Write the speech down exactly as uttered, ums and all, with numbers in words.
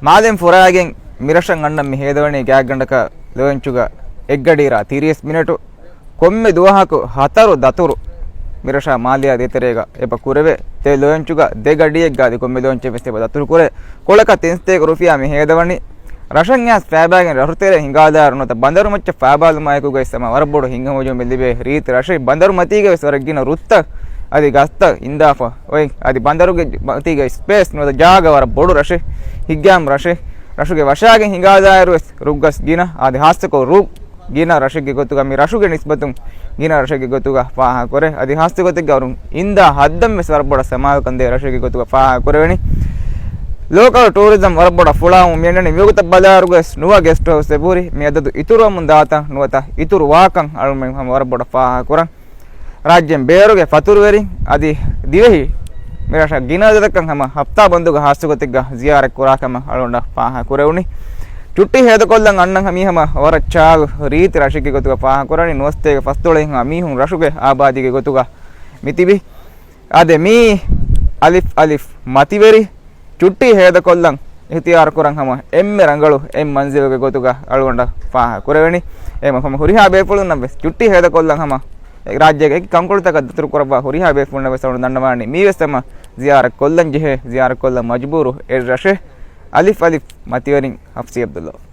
މާލެން ފުރާގެން މިރަށަށް އަންނަން މި ހޭދަވަނީ ގާތްގަނޑަކަށް ލޯންޗުގަ އެއްގަޑިއިރާ ތިރީސް މިނެޓު. ކޮންމެ ދުވަހަކު ހަތަރު ދަތުރު މިރަށާ މާލެއާ ދޭތެރޭގަ އެބަ ކުރެވޭ. ދެ ލޯންޗުގަ ދެ ގަޑިއެއްގަ އަދި ކޮންމެ ލޯންޗެއް ވެސް އެބަ ދަތުރު ކުރޭ. ކޮޅަކަށް ތިން ސަތޭކަ ރުފިޔާ މި ހޭދަވަނީ. ރަށަށް އައިސް ފައިބާގެން ރަށުތެރެ ހިނގާލާއިރު ނުވަތަ ބަނދަރު މައްޗަށް ފައިބާލުމާއެކުގައި ސަމާ ވަރަށް ބޮޑު ހިތްހަމަޖެހުމެއް ލިބޭ ރީތި ރަށެއް. ބަނދަރު މަތީގަ ވެސް ވަރަށް ގިނަ ރުއްތައް އަދި ގަސްތައް އިންދާފަ އޮތް. އަދި ބަނދަރުގެ މަތީގަ ސްޕޭސް ނުވަތަ ޖާގަ ވަރަށް ބޮޑު ރަށެއް. ހިތްހަމަ ރަށެއް. ރަށުގެ ވަށާގެން ހިނގާލާއިރު ވެސް ރުއްގަސް ގިނަ އަދި ހާއްސަކޮށް ރުއް ގިނަ ރަށެއްގެ ގޮތުގަ މި ރަށުގެ ނިސްބަތުން ގިނަ ރަށެއްގެ ގޮތުގަ ފާހަގަކުރޭ. އަދި ހާއްސަގޮތެއްގަ އަޅުން އިންދާ ހައްދަން ވެސް ވަރަށް ބޮޑަށް ސަމާލުކަން ދޭ ރަށެއްގެ ގޮތުގަ ފާހަގަކުރެވެނީ. ލޯކަލް ޓޫރިޒަމް ވަރަށް ބޮޑަށް ފުޅާވަމުން މިއަންނަނީ. މިވަގުތަށް ބަލާއިރުގަސް ނުވަ ގެސްޓް ހައުސް އެބަހުރި. މި އަދަދު އިތުރުވަމުން ދާތަން ނުވަތަ އިތުރު ވާކަން އަޅުމެން ހަމަ ވަރަށް ބޮޑަށް ފާހަގަކުރަން. ރާއްޖޭން ބޭރުގެ ފަތުރުވެރިން އަދި ދިވެހި މިރަށަށް ގިނަ އަދަދަކަށް ހަމަ ހަފްތާ ބަންދުގަ ހާއްސަގޮތެއްގަ ޒިޔާރަތް ކުރާ ކަމަށް އަޅުގަނޑަށް ފާހަގަކުރެވުނީ. ޗުއްޓީ ހޭދަކޮށްލަން އަންނަން ހަމީ ހަމަ ވަރަށް ޗާލު ރީތި ރަށެއްގެ ގޮތުގަ ފާހަގަކުރަނީ. ނުވަސަތޭކަ ފަސްދޮޅަހެއްހާ މީހުން ރަށުގެ އާބާދީގެ ގޮތުގަ މިތިބި. އާދެ، މީ އަލިފް އަލިފް މަތިވެރި. ޗުއްޓީ ހޭދަކޮށްލަން އިހްތިޔާރު ކުރަން ހަމަ އެންމެ ރަނގަޅު އެއް މަންޒިލުގެ ގޮތުގަ އަޅުގަނޑަށް ފާހަގަ ކުރެވެނީ. އެ ހަމަ ހުރިހާ ބޭފުޅުންނަށް ވެސް ޗުއްޓީ ހޭދަކޮށްލަން ހަމަ ރާއްޖޭގެ އެކި ކަންކޮޅުތަކަށް ދަތުރު ކުރައްވާ ހުރިހާ ބޭފުޅުންނަށް ވެސް އަޅުން ދަންނަވާނީ މީ ވެސް ހަމަ ޒިޔާރަތް ކޮށްލަން ޖެހޭ، ޒިޔާރަތް ކޮށްލަން މަޖުބޫރު އެއް ރަށެއް. އަލިފް އަލިފް މަތިވެރިން ހަފްސީ އަބްދުﷲ.